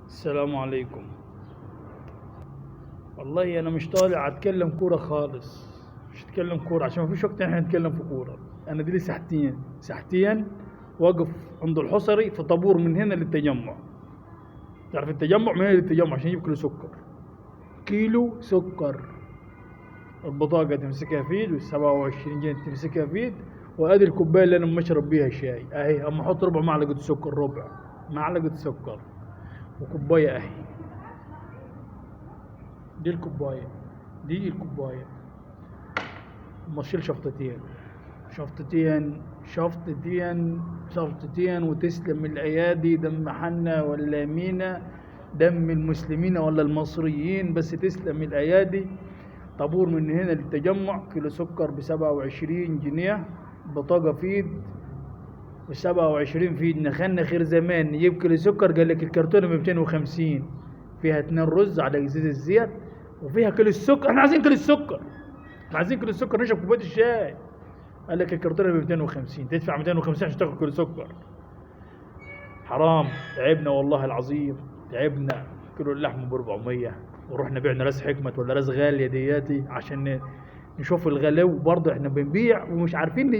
السلام عليكم. والله انا مش طالع اتكلم كورة خالص، مش اتكلم كورة عشان مفيش وقت احنا نتكلم في كوره. انا دي لي ساعتين ساعتين واقف عند الحصري في طابور من هنا للتجمع. تعرف التجمع من هنا للتجمع عشان يجيب كيلو سكر، كيلو سكر. البطاقة تمسكها في ايد، وال27 جنيه تمسكها في ايد، وادي الكوباية اللي انا بشرب بيها شاي اهي، اما احط ربع معلقه سكر، ربع معلقه سكر وكوبايه اهي. دي الكوباية، دي الكوباية. اما اشيل شفطتين شفطتين شفطتين شفطتين، وتسلم الايادي. دم حنا ولا مينا، دم المسلمين ولا المصريين، بس تسلم الايادي. طابور من هنا للتجمع، كيلو سكر ب27 جنيه، بطاقة فيد و27 فيد. نخلنا خير زمان نجيب كيلو سكر، قال لك الكرتونة ب250، فيها 2 رز على ازازة الزيت وفيها كيلو السكر. احنا عايزين كيلو السكر، احنا عايزين كيلو السكر نشرب كوباية الشاي. قال لك الكرتونة ب250، تدفع 250 عشان تاخد كيلو سكر. حرام، تعبنا والله العظيم تعبنا. كيلو اللحم ب400، ورحنا بعنا راس حكمت ولا راس غالية دياتي عشان نشوف الغلاوة. برضه احنا بنبيع ومش عارفين.